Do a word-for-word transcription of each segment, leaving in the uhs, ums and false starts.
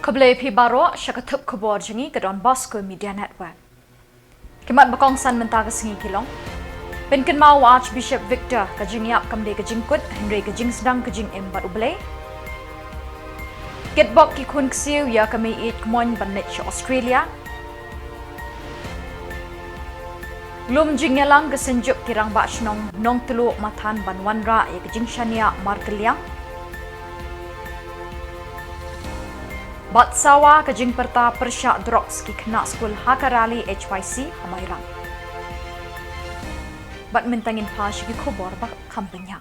Khublei phi baroh sha ka thup khubor jong ngi ka Don Bosco Media Network. Ki mat ba kongsan mynta ka sngi ki long: Pynkynmaw u Archbishop Victor, ka jingïap kam dei ka jingkut hynrei ka jingsdang ka jingim bad U Blei. Kitbok ki khun ksiew ïa ka mei ïeit kmoin ban leit sha Australia. Lum jingïalang ka Synjuk ki Rangbah Shnong Nongtluh Mathan ban wanrah ïa ka jingshaniah markylliang. Bad sawa ka jingpyrta pyrshah drugs ki khynnah skul ha ka rally H Y C ha Mairang. Bad mynta ngin phai sha ki khubor ba kham bniah.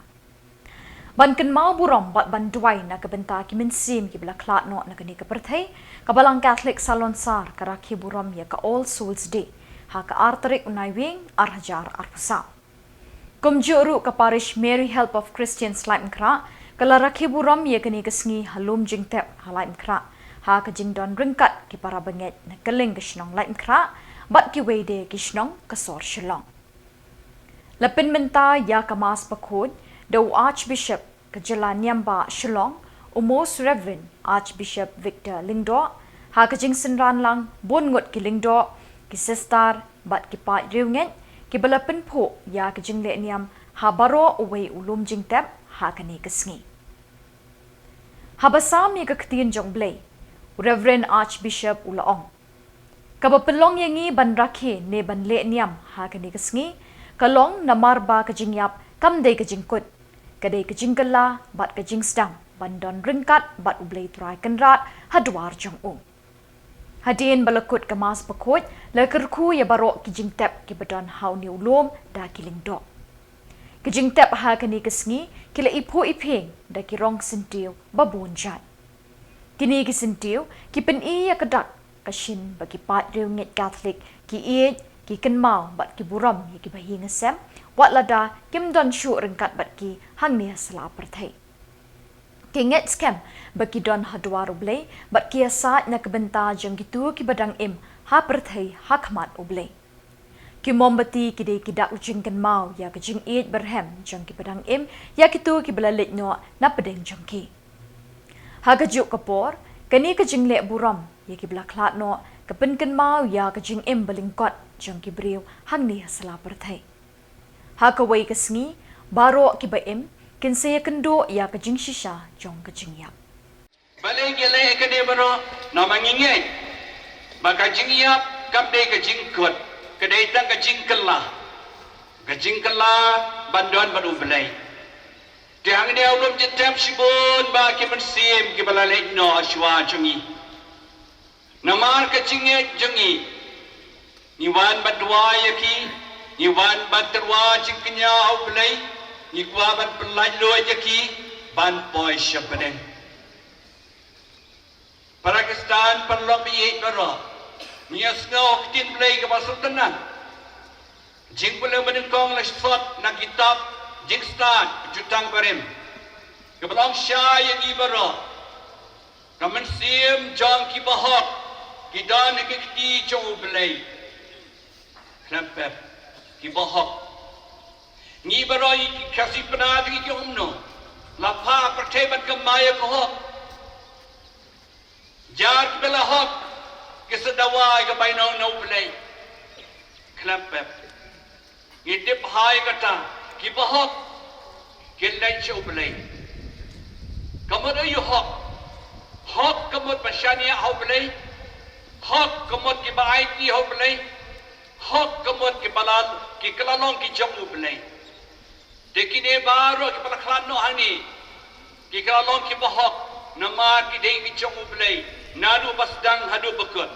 Ban kynmaw burom bad ban duwai na ka bynta ki mynsiem kiba la khlad noh na kane ka pyrthei, ka Balang Katholik Salonsar ka rakhe burom ïa ka All Souls Day ha ka ar tarik u Naiwieng ar hajar arphew saw. Kumjuh ruh ka Parish Mary Help of Christians Laitumkhrah ka la rakhe burom ïa kane ka sngi ha Lum Jingtep ha Laitumkhrah, ha ka jingdon ryngkat ki para bangeit na kylleng ka shnong Laitumkhrah bad kiwei de ki shnong ka sor Shillong. La pynmynta ïa ka Mass Bakhuid da u Archbishop ka Jylla Niam Bah Shillong, u Most Reverend Archbishop Victor Lyngdoh, ha ka jingsynran lang bun ngut ki lyngdoh, ki sister bad ki paid riewngeit kiba la pynphuh ïa ka jingleh niam ha baroh uwei u Lum Jingtep ha kane ka sngi. Haba sam ïa ka Ktien jong U Blei, u Reverend Archbishop u la ong: Kaba pynlong ïa ngi ban rakhe ne ban leh niam ha kane ka sngi ka long namar ba ka jingïap kam dei ka jingkut, ka dei ka jingkylla bad ka jingsdang ban don ryngkat bad U Blei Trai Kynrad ha dwar jong u. Hadien ba la kut ka Mass Bakhuid, la kyrkhu ïa baroh ki jingtep kiba don ha une u lum da ki lyngdoh. Ki jingtep ha kane ka sngi ki la iphuh iphieng da ki rong syntiew ba bun jait. Kine ki syntiew ki pyni ïa ka dak ka shin ba ki paid riewngeit Katholik ki ïeit, ki kynmaw bad ki burom ïa kiba hi nga sem, wat lada kim don shuh ryngkat bad ki hangne ha sla pyrthei. Ki ngeit skhem ba ki don ha dwar U Blei bad ki ïasaid na ka bynta jong kito kiba dang im ha pyrthei ha khmat U Blei. Ki mombati ki dei ki dak jingkynmaw ïa ka jingïeit barhem jong kiba dang im ïa kito kiba la leit noh na pdeng jong ki. Ha kajuh ka por, kane ka jingleh burom ïa kiba la khlad noh ka pynkynmaw ïa ka jingim ba lyngkot jong ki briew hangne ha sla pyrthei. Ha kawei ka sngi, baroh kiba im kin sa ïakynduh ïa ka jingshisha jong ka jingïap. Balei ngi leh kane baroh? Namar ngi ngeit ba ka jingïap kam dei ka jingkut, ka dei tang ka jingkylla, ka jingkylla ban don bad U Blei. Te hangne ha u Lum Jingtep shibun bah ki mynsiem kiba la leit noh shuwa jong ngi. Namar ka jingngeit jong ngi, ngi wan ban duwai ïa ki, ngi wan ban tyrwa jingkñia ha U Blei, ngi kwah ban pyllait luid ïa ki ban poi sha pdeng. Para Khristan, para lok baieit baroh, ngi ïa sngew ha ka ktien Blei kaba sngewtynnat. Jingpule ba nyngkong la sot na kitab Jingstad Jutang Barim, kaba la ong shai ïa ngi baroh. Ka mynsiem jong ki bahok ki don ha ka kti jong U Blei. Khlem pep, ki bahok. Ngi baroh ngi ki Khasi Pnat ngi ki umno. La phah pyrthei ban kamai ïa ka hok. Jar kiba la hok ki sa dawa ïa ka bainong na U Blei. Khlem pep. Ngi tip bha ïa kata, ki bahok ki leit sha U Blei. Ka mut aïu hok? Hok ka mut ba shaniah ha U Blei. Hok ka mut kiba aiti ha U Blei. Hok ka mut kiba la, ki kylla long ki jong U Blei. Te kine baroh kiba la khlad noh hangne ki kylla long ki bahok, namar ki dei ki jong U Blei naduh ba sdang haduh ba kut.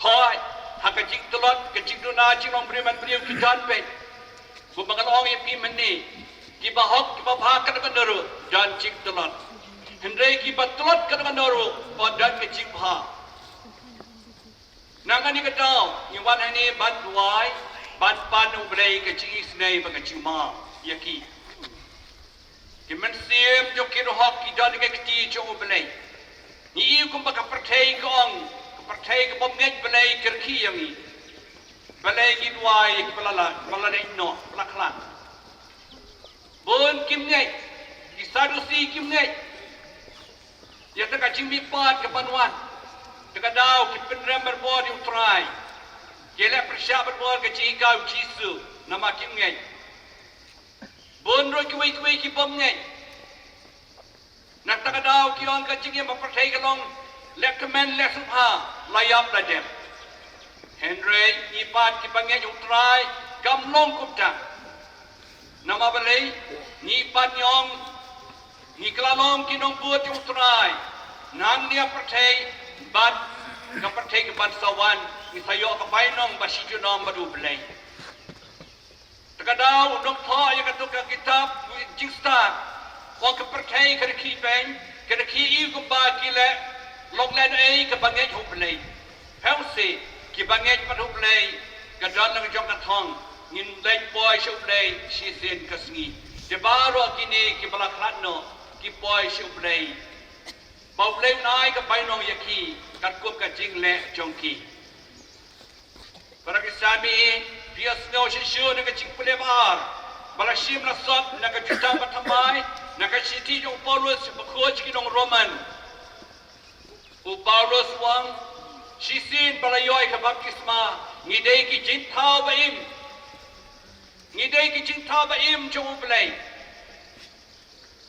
Hooid, ha ka jingtlot, ka jingduna jinglong briew man briew ki don beit. Kumba nga la ong ïa phi mynne, ki bahok ki babha katba don ruh don jingtlot. Hynrei ki batlot katba don ruh ba don ka jingbha. Na kane ka daw ngi wan hangne ban duwai, ban pan U Blei ka jingisynei bad ka jingma ïa ki. Ki mynsiem jong ki ruh hok ki don ha ka kti jong U Blei. Ngi ïohi kumba ka pyrthei ka ong, ka pyrthei ka bym ngeit Blei ka rkhie ïa ngi. Balei ngi duwai ïa kiba la, kiba la leit noh, ba la khlad? Bun kim ngeit, ki Sadusi kim ngeit. Ïa kata ka jingmihpat ka ban wan. Te ka daw ki pynrem barabor ïa U Trai. Ki leh pyrshah barabor ka jinghikai U Jisu namar kim ngeit. Bun ruh kiwei kiwei ki bym ngeit. Na kata ka daw ki ong ka jingim ha pyrthei ka long leh kmen leh sngewbha, la ïap la dep. Hynrei ngi pat kiba ngeit ïa U Trai kam long kumta. Namar balei? Ngi pat ngi ong ngi kylla long ki nongbud ïa U Trai. Nangne ha pyrthei bad ka pyrthei ka ban sa wan, ngi sa ïoh ka bainong ba shi junom bad U Blei. Te ka daw u nongthoh ïa kato ka kitab Jingstad, u ong ka pyrthei ka rkhie beiñ, ka rkhie ïa u kumba ki leh, long lehnohei kaba ngeit ha U Blei. Phi ong shi, kiba ngeit pat ha U Blei, ka don la ka jong ka thong, ngin leit poi sha U Blei shisien ka sngi. Te baroh kine kiba la khlad noh, ki poi sha U Blei. Ba U Blei un ai ka bainong ïa ki, katkum ka jingleh jong ki. Para ki sami, phi ïohsngew shisha na ka jingpule ba ar ba la shim la sot na ka jutang bathymmai, na ka shithi jong u Paulus bakhuid ki nong Roman. U Paulus u ong, shisien ba la ïoh ïa ka baptisma, ngi dei ki jingthaw ba im. Ngi dei ki jingthaw ba im jong U Blei.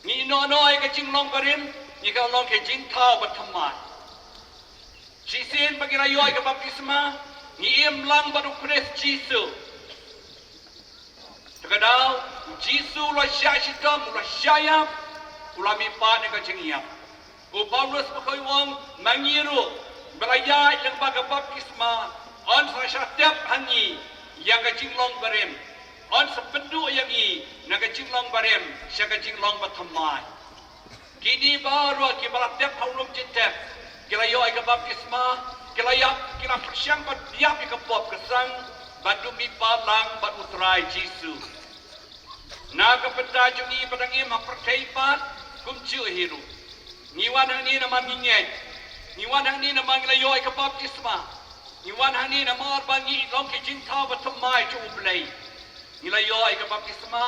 Ngi ïehnoh noh ïa ka jinglong barim, ngi ka long ki jingthaw bathymmai. Shisien ba ngi la ïoh ïa ka baptisma, ngi im lang bad U Khrist Jisu. Te ka daw, U Jisu u la shah shitom, u la shah ïap, u la mihpat na ka jingïap. U Paulus bakhuid u ong, ma ngi ruh, ba la ïaid lyngba ka baptisma, yn sa shah tep ha ngi ïa ka jinglong barim. Yn sa pynduh ïa ngi na ka jinglong barim sha ka jinglong bathymmai. Kine baroh kiba la tep ha u lum jingtep, ki la ïoh ïa ka baptisma, ki la ïap, ki la pyrshang bad ïap ïa ka pop ka sang, bad duh mihpat lang bad U Trai Jisu. Na ka bynta jong ngi ba dang im ha pyrthei pat, kumjuh hi ruh. Ngi wan hangne namar ngi ngeit. Ngi wan hangne namar ngi la ïoh ïa ka baptisma. Ngi wan hangne namar ba ngi long ki jingthaw bathymmai jong U Blei. Ngi la ïoh ïa ka baptisma.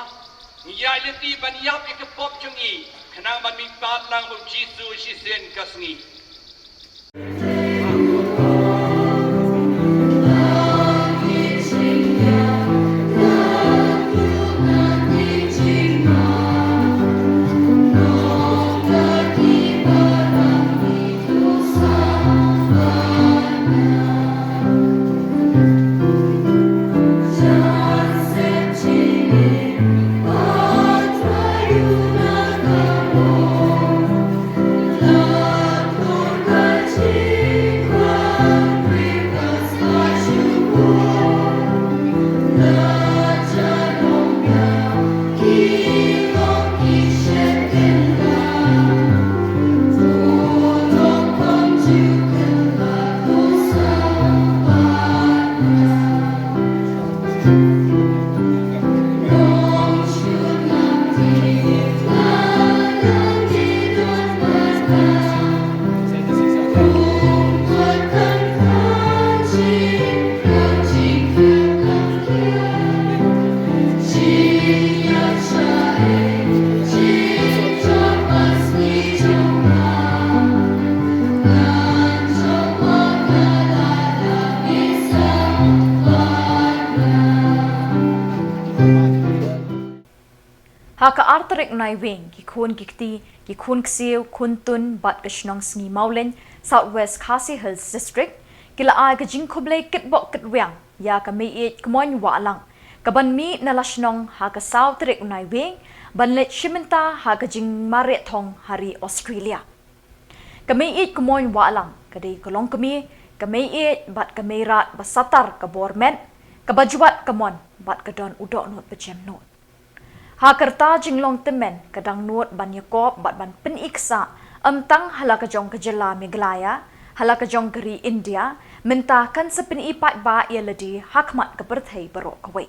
Ngi ïaid lynti ban ïap ïa ka pop jong ngi, khnang ban mihpat lang bad U Jisu shisien ka sngi. Ha ka ar tarik Naiwieng, ki khun ki kti, ki khun ksiew, khun tun, bad ka shnong Sngi Mawlein, South West Khasi Hills District, ki la ai ka jingkhublei kitbok kitwiang ïa ka Mei Ïeit Kmoin Wahlang, ka ban mih na la shnong ha ka saw tarik Naiwieng, ban leit shim bynta ha ka jingmareh thong ha ri Australia. Ka Mei Ïeit Kmoin Wahlang ka dei ka longkmie, ka Mei Ïeit bad ka Mei Rat ba satar ka bor met, kaba jwat ka mon bad ka don u dohnud ba jem nud. Ha ka rta jinglong tymmen ka dang nud ban ïakop bad ban pyni ksah, ym tang ha la ka jong ka jylla Meghalaya, ha la ka jong ka ri India, mynta kan sa pyni paidbah ïa lade ha khmat ka pyrthei baroh kawei.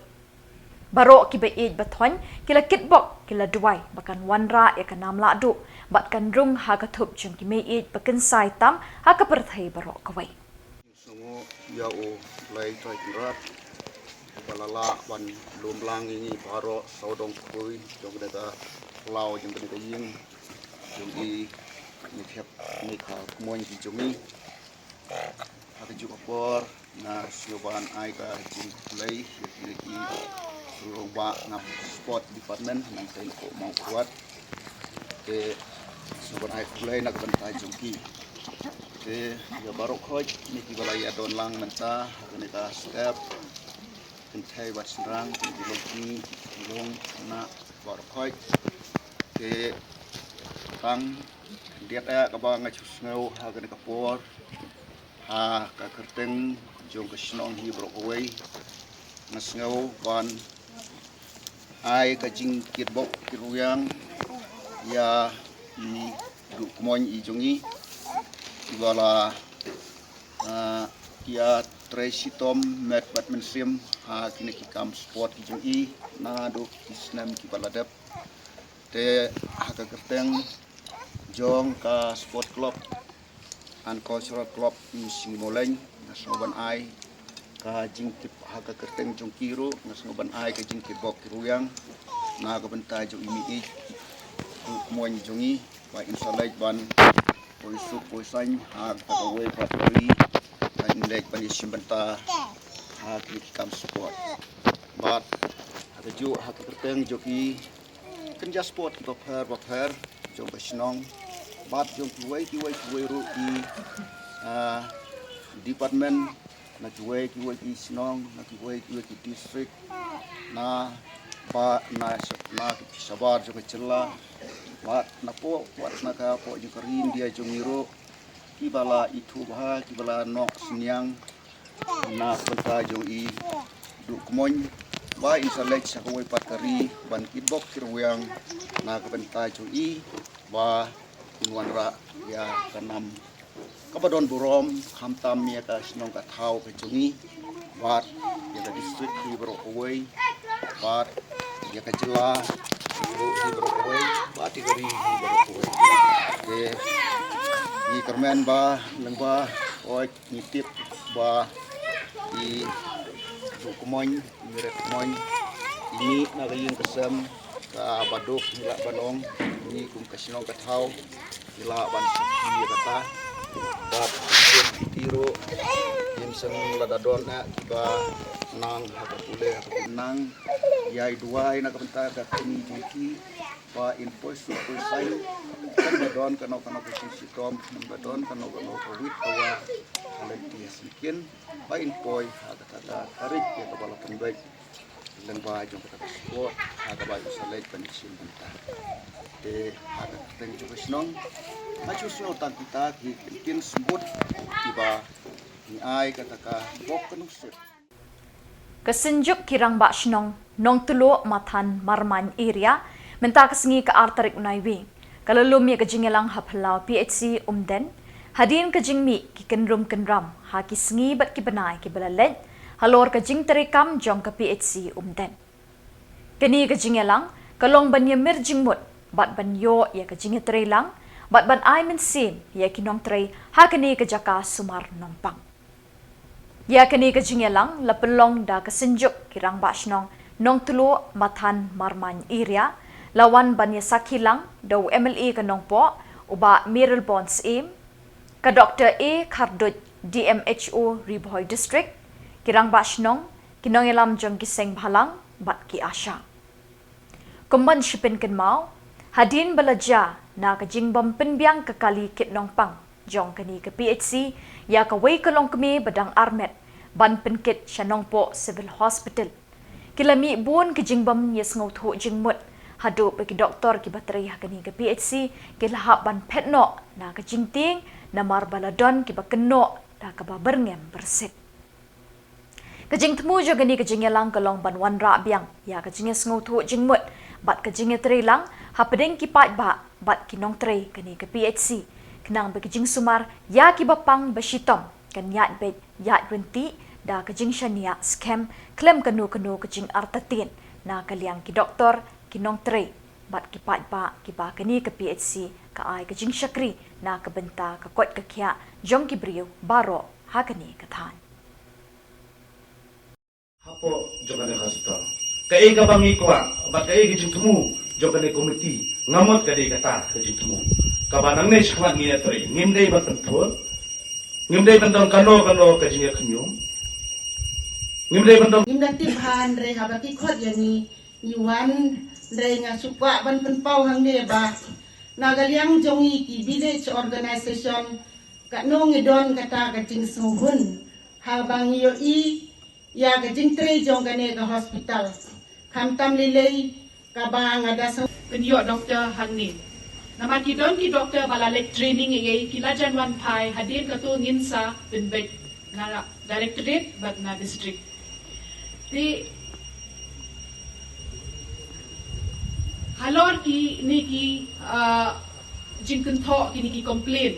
Baroh kiba ïeit ba thoiñ ki la kitbok, ki la duwai ba kan wanrah ïa ka nam lahduh bad kan rung ha ka thup jong ki Mei Ïeit ba kynsai tam ha ka pyrthei baroh kawei. Sngewnguh ïa U Blei Trai Kynrad ba la lah ban lum lang ïa ngi baroh sawdong khuid jong kane ka phyllaw jong kane ka ïing jong i, ngi Khep ni ka kmoin ki jong i. Ha ka juk ka por nga sngew ban ai ka jingkhublei ïa kine ki rangbah ngam sport department nangta ko mong kwat. Te sngew ban ai khublei na ka bynta jong ki. Te ïa baroh khoit ni ki ba la ïa don lang mynta ha kane ka step. Kynthei bad shynrang, ki long ki long na baroh khoit. Te tang diat ïa kaba nga shu sngew ha kane ka por ha ka kyrteng jong ka shnong hi baroh kawei. Nga sngew ban ai ka jingkitbok kitrwiang ïa i duh kmoin i jong i. Iba la ah, ïa trei shitom met bad mynsiem ha kine ki kam sport ki jong i naduh ki snem kiba la dep. Te ha ka kyrteng jong ka sport club and cultural club Mynsngi Mawleng nga sngew ban ai ka jingkit ha ka kyrteng jong ki ruh nga sngew ban ai ka jingkitbok kitrwiang na ka bynta jong i mei i duh kmoin jong i ba in sa leit ban poi suk poi saiñ ha kata kawei pat ka ri. Ba in leit ban ïashim bynta ha ki kam sport. Bad ha kajuh ha ka kyrteng jong ki kynja sport kiba pher ba pher jong ka shnong bad jong kiwei kiwei kiwei ruh ki ah, department na kiwei kiwei ki shnong na kiwei kiwei ki district na ba na na ki shabar jong ka jylla bad na poh wat na ka poh jong ka ri India jong i ruh kiba la ithuh bha kiba la nok synñiang na ka bynta jong i duh kmoin ba in sa leit sha kawei pat ka ri ban kitbok kitrwiang na ka bynta jong i ba in wanrah ïa ka nam kaba don burom khamtam ïa ka shnong ka thaw ka jong i bad ïa ka district hi baroh kawei bad ïa ka jylla ruh hi baroh kawei bad ïa ka ri hi baroh kawei. Te ngi kyrmen ba lyngba oi ngi tip ba i duh kmoin i ret kmoin i mih na ka ïing ka sem kaba duk ngi lah ban ong ngi kum ka shnong ka thaw ngi lah ban sakhi ïa kata. Bad ki ruh ngim sngewlada don na kiba nang ha ka pule ha ka nang ïai duwai na ka bynta ka kmie jong ki ba in poi suk poi saiñ. Kan ba don kano kano ka jingshitom, kan ba don kano kano ka wit ka wa ha lynti ha syngkien ba in poi ha kata ka tarik ïa kaba la pynbeit lyngba jong kata ka sport ha kaba in sa leit ban ïashim bynta. Te ha ka kyrteng jong ka shnong nga shu sngew tang kita ki kin sbut kiba ngi ai kata ka bok ka nusip. Ka Synjuk ki Rangbah Shnong Nongtluh Mathan Marmain Area mynta ka sngi ka ar tarik u Naiwieng ka la lum ïa ka jingïalang ha phyllaw P H C Umden hadien ka jingmih ki kynrum kynram ha ki sngi bad ki bnai kiba la leit halor ka jingtrei kam jong ka P H C Umden. Kane ka jingïalang ka long ban ïamir jingmut bad ban ïoh ïa ka jingïatreilang bad ban ai mynsiem ïa ki nongtrei ha kane ka jaka sumar nongpang. Ïa kane ka jingïalang la pynlong da ka Synjuk ki Rangbah Shnong Nongtluh Mathan Marmain Area, la wan ban ïasakhi lang da u M L A ka Nongpoh u Bah Mayralborn Syiem, ka Doctor A Kharduit, D M H O Ri Bhoi District, ki Rangbah Shnong, ki nongïalam jong ki seng bhalang bad ki ASHA. Kum ban shi pynkynmaw, hadien ba la jia na ka jingbym pynbiang ka kali kit nongpang jong kane ka P H C ïa kawei ka longkmie ba dang armet ban pynkit sha Nongpoh Civil Hospital, ki la mih bun ki jingbym ïasngewthuh jingmut haduh ba ki doktor kiba trei ha kane ka P H C ki la hap ban phet noh na ka jingtieng namar ba la don kiba kynnoh da kaba byrngem byrsit. Ka jingthmu jong kane ka jingïalang ka long ban wanrah biang ïa ka jingïasngewthuh jingmut bad ka jingïatreilang hapdeng ki paidbah bad ki nongtrei kane ka P H C, khnang ba ka jingsumar ïa kiba pang ba shitom kan ïaid beit ïaid ryntih da ka jingshaniah skhem khlem kano kano ka jingartatien na ka liang ki doktor, ki nongtrei bad ki paidbah kiba kane ka P H C ka ai ka jingshakri na ka bynta ka koit ka khiah jong ki briew baroh ha kane ka thaiñ. Hapoh jong kane ka hospital, kaei kaba ngi kwah bad kaei ka jingthmu jong kane ka komiti, nga mut ka dei kata ka jingthmu. Kaba nangne shakhmat ngi ïatrei, ngim dei ban pynthut, ngim dei ban don kano kano ka jingïakhñium, ngim dei ban don. Ngim da tip bha hynrei haba ki khot ïa ngi, ngi wan, hynrei nga shu kwah ban pynpaw hangne ba na ka liang jong ngi ki village organization, katno ngi don kata ka jingsngewhun haba ngi ïohi ïa ka jingtrei jong kane ka hospital. Khamtam lei lei kaba nga da sngewthuh pynïoh doktor hangne. Namar ki don ki doktor ba la leit training ïa ki, la jan wan phai hadien kato ngin sa pynbeit na directorate bad na district. Te halor kine ki, ah, jingkynthoh, kine ki complain,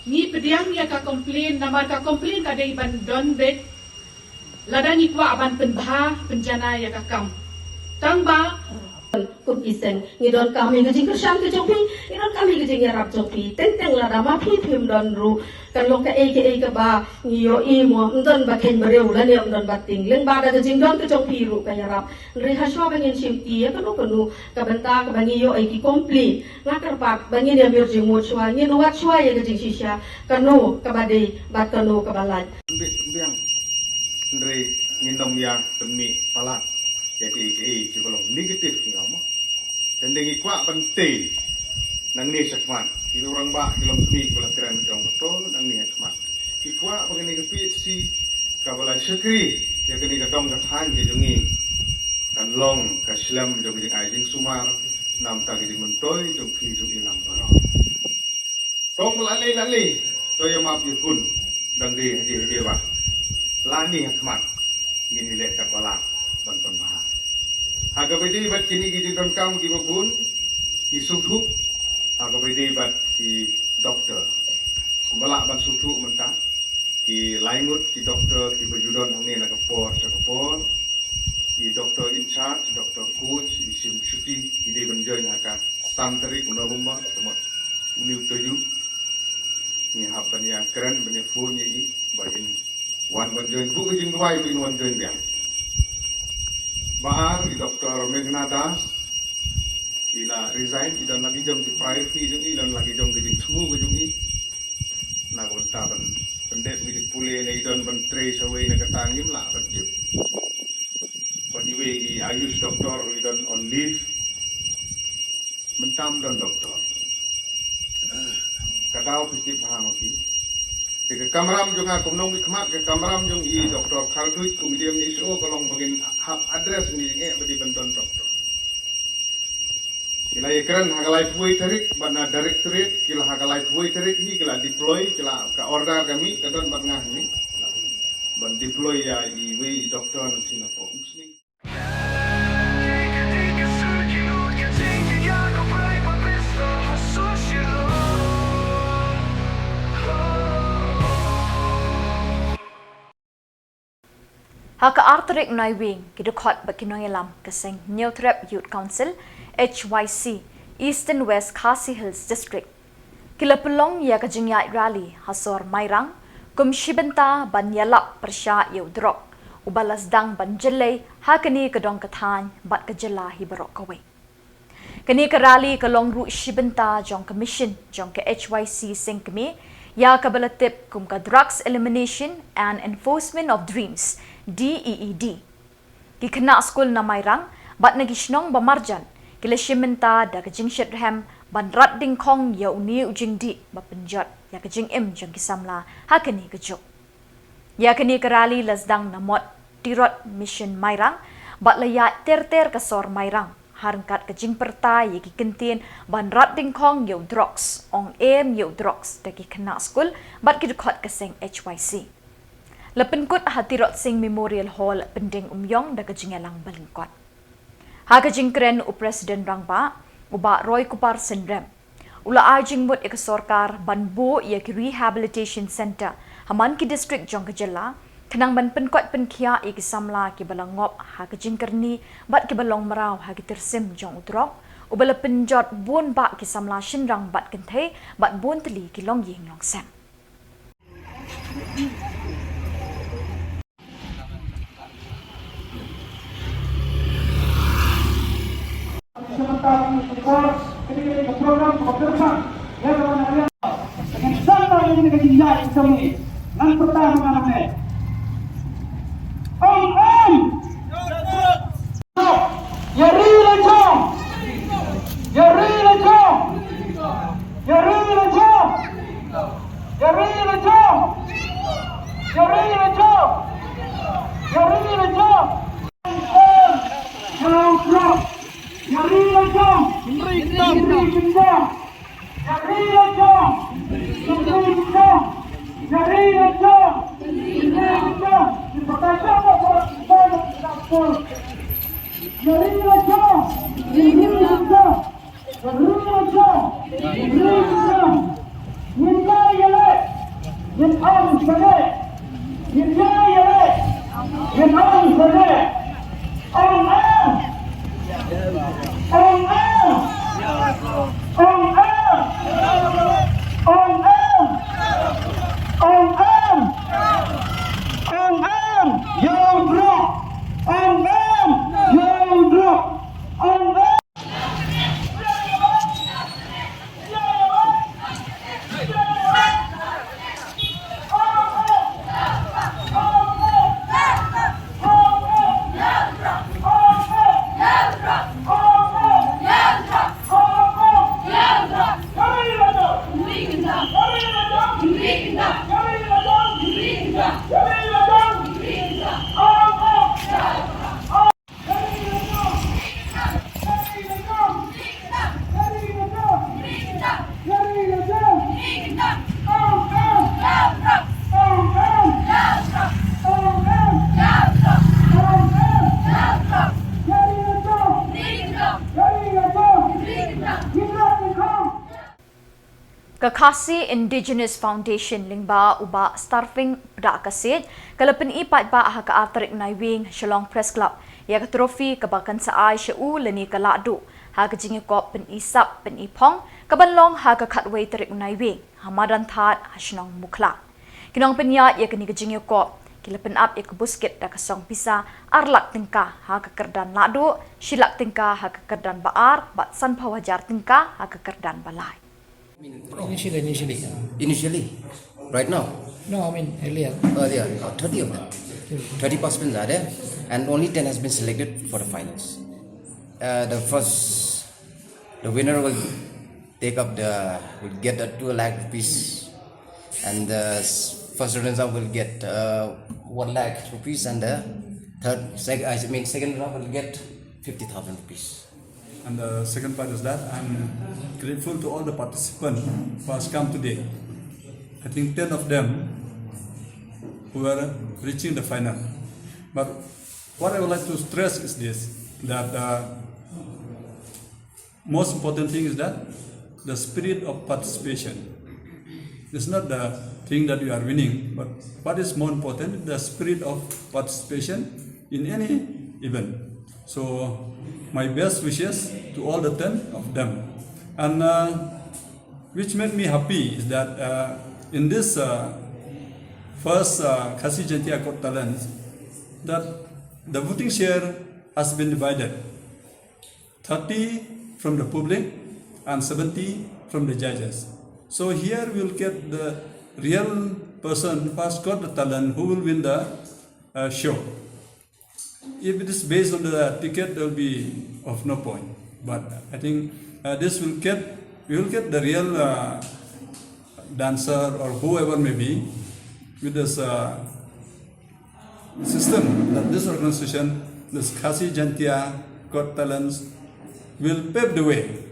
ngi pdiang ïa ka complain, namar ka complain ka dei ban don beit lada ngi kwah ban pynbha pynjanai ïa ka kam. Tang ba kum ki seng ngi donkam ïa ka jingkyrshan ka jong phi, ngi donkam ïa ka jingïarap jong phi. Teng teng lada ma phi phim don ruh, kan long kaei kaei kaba ngi ïohi mo, ym don ba kheiñ briew lane ym don ba tieng, lyngba da ka jingdon ka jong phi ruh ka ïarap. Hynrei hashwa ba ngin shim ïa kano kano ka bynta kaba ngi ïoh ïa ki complain, nga kyrpad ba ngin ïa mir jingmut shuwa, ngin wad shuwa ïa ka jingshisha, kano kaba dei bad kano kaba lait. Pynbeit pynbiang, hynrei ngin ym ïa pynmih palat ïa kiei kiei kiba long negative, ngi ong mo. Tang dei ngi kwah ban tei nangne shakhmat, ki rangbah ki longkmie kiba la kren, ki ong ba to nangne shakhmat. Ngi kwah ba kane ka P H C kaba la shakri ïa kane ka dong ka thaiñ ka jong ngi kan long ka shlem jong ka jingai jingsumar na ka bynta ka jingmyntoi jong phi jong ngi lang baroh. Tang ba la lei la lei, to ïa map ïa pun, dang dei hadien hadien ba la ni ha khmat ngin ïaleh katba lah ban pynbha. Ha kaba ïadei bad kine ki jingdonkam kiba bun, ki sngewthuh, ha kaba ïadei bad ki doktor, kumba lah ban sngewthuh mynta, ki lai ngut ki doktor kiba ju don hangne na ka por sha ka por. I doktor in charge, doktor coach, i shim shuti, i dei ban join ha ka san tarik u November, ka mut une u taïew. Ngi hap ban ïa kren, ban ïa phone ïa i ba in wan ban join. Buh ka jingduwai ba in wan join biang. Ba ar, i doktor Meghna Das, i la resign, i don la ki jong ki priority jong i, i don la ki jong ki jingthmu ka jong i. Na ka bynta ban pyndep ngi jingpule ne i don ban trei shawei, na kata ngim lah ban tip. Bad iwei i Ayush doctor i don on leave. Mynta ym don doctor. Ka daw phi tip bha ma phi. Te ka kamram jong nga kum nongmihkhmat, ka kamram jong i Doktor Kharduid kum i D M H O ka long ba ngin hap address ngi jingeh ba dei ban don doctor. Ki la ïakren ha ka laiphew wei tarik bad na directorate, ki la ha ka laiphew wei tarik hi ki la deploy, ki la, ka order ka mih, ka don bad nga hi. Ban deploy ïa iwei i doctor na Singapore. Ha ka ar tarik Naiwieng, ki dkhot bad ki nongïalam ka seng Hynñiewtrep Youth Council, H Y C, Eastern West Khasi Hills District, ki la pynlong ïa ka jingïaid rally ha sor Mairang, kum shi bynta ban ïalap pyrshah ïa u drok uba la sdang ban jyllei ha kane ka dong ka thaiñ bad ka jylla hi baroh kawei. Kane ka rally ka long ruh shi bynta jong ka mission jong ka H Y C seng kmie, ïa kaba la tip kum ka Drugs Elimination and Enforcement of Dreams, D E E D. Ki khynnah skul na Mairang bad na ki shnong ba marjan ki la shim bynta da ka jingshitrhem ban rat dyngkhong ïa une u jingdih ba pynjot ïa ka jingim jong ki samla ha kane ka juk. Ïa kane ka rally la sdang na Mot Tirot Mission Mairang bad la ïaid ter ter ka sor Mairang ha ryngkat ka jingpyrta ïa ki kyntien ban rat dyngkhong ïa u drugs, ong em ïa u drugs da ki khynnah skul bad ki dkhot ka seng H Y C. La pynkut ha Tirot Sing Memorial Hall, Pyndengumiong da ka jingïalang ba lyngkot. Ha ka jingkren u President Rangbah, u Bah Roykupar Synrem, u la ai jingmut ïa ka sorkar ban buh ïa ki rehabilitation centre ha man ki district jong ka jylla, khnang ban pynkoit pynkhiah ïa ki samla kiba la ngop ha ka jingkyrni bad kiba long mraw ha ki tyrsim jong u drok uba la pynjot bun bah ki samla shynrang bad kynthei bad bun tylli ki longïing longsem. Program pynpaw ïa ka ban ïa ka jingïaid jong ngi. Ngan pyrta ma nga nangne. Ong em. Ïa ri la jong. Ïa ri la jong. Ïa ri la jong. Ïa ri la jong. Ïa ri la jong. Ïa ri la jong. Ïa ri la jong. Ïa ri la jong. Ïa ri la jong. Ïa ri la jong. Ïa ri la jong. Ïa ri la jong. Ïa ri la jong. Ïa ri la jong. Ïa ri la jong. Ïa ri la jong. Ïa ri la jong. Ngin ïa ïaleh. Ngin ong sangeh. Ngin ïa ïaleh. Ngin ong sangeh. Ong em. Ong em. Ong em. Ong em. Ong em. Ong em. Ïa u drok. Ong em. Ïa u drok. Ong em. Ka Khasi Indigenous Foundation lyngba u Bah Starving Pdakasiej ka la pyni paidbah ha ka ar tarik Naiwieng ha Shillong Press Club ïa ka trophy kaba kan sa ai sha u lane ka lahduh ha ka jingïakop pyni sap pyni phong kaban long ha ka khatwei tarik Naiwieng ha madan Thad ha shnong Mukhla. Ki nongpynïaid ïa kane ka jingïakop ki la pynap ïa ka buskit da ka song pisa ar lak tyngka ha ka kyrdan lahduh, shi lak tyngka ha ka kyrdan ba ar bad sanphew hajar tyngka ha ka kyrdan ba lai. Initially, initially. Initially, right now? No, I mean earlier. Earlier, uh, thirty of them. Thirty participants are there, and only ten has been selected for the finals. Uh, the first, the winner will take up the, will get the two lakh rupees, and the s-, first runner-up will get, uh, one lakh rupees, and the third, sec-, I mean, second runner-up will get fifty thousand rupees. And the second part is that I'm grateful to all the participants who has come today. I think ten of them who were reaching the final. But what I would like to stress is this, that, uh, most important thing is that the spirit of participation. It's not the thing that you are winning, but what is more important, the spirit of participation in any event. So, my best wishes to all the ten of them. And, uh, which made me happy is that, uh, in this, uh, first, uh, Khasi Jaintia Got Talent, that the voting share has been divided. Thirty from the public and seventy from the judges. So here we'll get the real person who has got the talent, who will win the, uh, show. If it is based on the ticket, there will be of no point. But I think, uh, this will get, we will get the real, uh, dancer or whoever may be with this, uh, system that this organization, this Khasi Jaintia Got Talents, will pave the way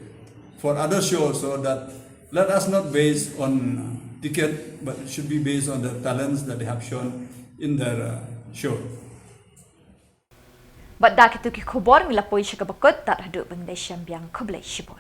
for other shows, so that let us not base on ticket, but it should be based on the talents that they have shown in their, uh, show. Bad da kito ki khubor ngi la poi sha kaba kut, tad haduh ban ïashem biang, khublei shibun.